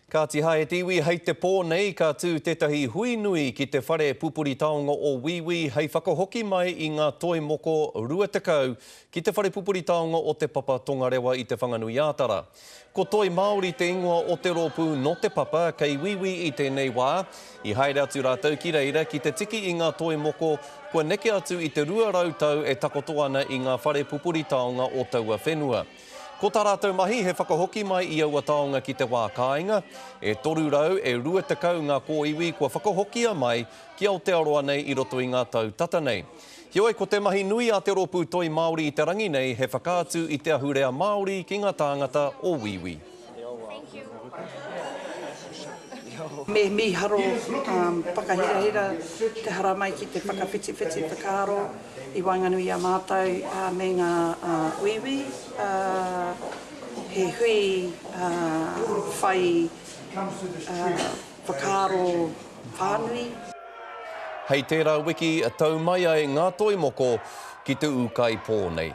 Kāti hae te iwi hei te pō nei ka tū tētahi hui nui ki te whare pupuri taonga o Wīwī hei whakahoki mai i ngā toi moko 20 ki te whare pupuri taonga o Te Papa Tongarewa i Te Whanganui-ā-Tara. Ko Toi Māori te ingoa o te rōpū nō Te Papa kei Wīwī i tēnei wā. I haere atu rātou ki reira ki te tiki i ngā toi moko kua neke atu i te 200 tau e takoto ana i ngā whare pupuri taonga o taua whenua. Ko tā rātou mahi he whakahoki mai i aua taonga ki te wā kāinga. E 300, e 20 ngā kōiwi kua whakahokia mai ki Aotearoa nei i roto i ngā tau tata nei. Heoi, ko te mahi nui a te Rōpū Toi Māori i te rangi nei he whakaatu i te ahurea Māori ki ngā tāngata o Wīwī. Me mīharo whakahirahira te haramai ki te whakawhitiwhiti whakaaro i waenganui i a mātou me ngā Wīwī. He hui whai whakaaro whānui. Hei tērā wiki tau mai ai ngā toi moko ki te ūkaipō nei.